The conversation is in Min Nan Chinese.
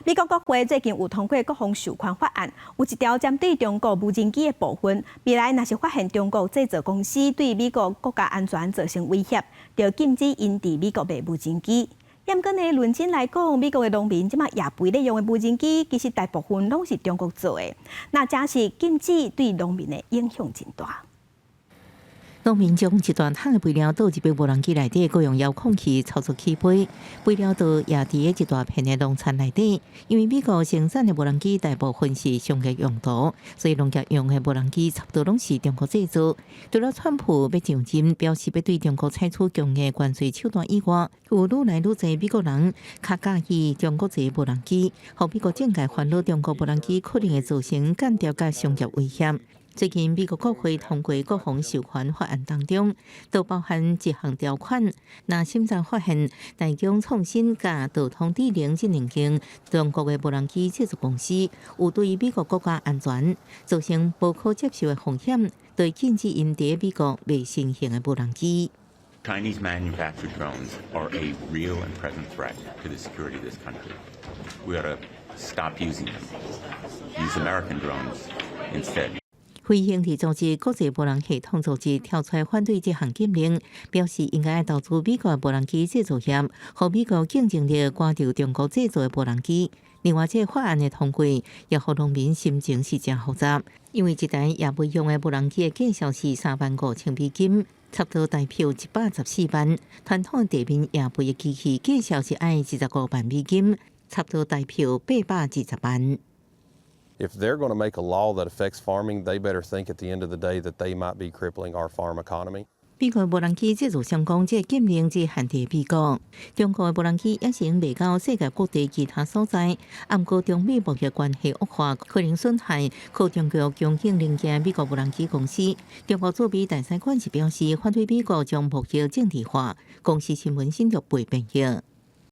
美國國會最近有通過國防授權法案，有一條針對中國無人機的部分，未來若是發現中國製造公司對美國國家安全造成威脅，就禁止𪜶佇美國賣無人機。毋過呢，論真來講，美國的農民這馬野肥咧用的無人機，其實大部分攏是中國做的。若真是禁止，對農民的影響真大。農民將一大桶的肥料倒入去無人機內底，閣用遙控器操作起飛，肥料就壓佇一大片的農田內底。因為美國生產的無人機大部分是商業用途，所以農業用的無人機差不多攏是中國製造。除了川普欲上任，表示欲對中國採取強硬關稅手段以外，有愈來愈濟美國人較佮意中國製無人機，予美國政界煩惱中國無人機可能會造成間諜佮商業威脅。最近美國國會通過國防授權法案當中，都包含一項條款，若審查發現大疆創新佮道通智能這兩間中國的無人機製造公司有對美國國家安全造成無可接受的風險，就禁止𪜶佇美國賣新型的無人機。 Chinese manufactured drones are a real and present threat to the security of this country. We ought to stop using them. Use American drones instead. 非營利組織國際無人系統組織跳出來反對這項禁令，表示應該投資美國無人機製造業，予美國競爭力趕著中國製造的無人機。另外，這個法案的通過，也予農民心情是誠複雜，因為一台野肥用的無人機的價數是35,000美金，差不多台票114萬。傳統地面野肥的機器價數是愛25萬美金，差不多台票820萬。 If they're going to make a law that affects farming, they better think at the end of the day that they might be crippling our farm economy. 美國無人機製造商講，這個禁令只限佇美國，中國的無人機也是賣到世界各地其他所在。毋過中美貿易關係惡化，可能損害靠中國供應零件美國無人機公司。中國駐美大使館是表示，反對美國將貿易政治化。公視新聞新竹背編譯。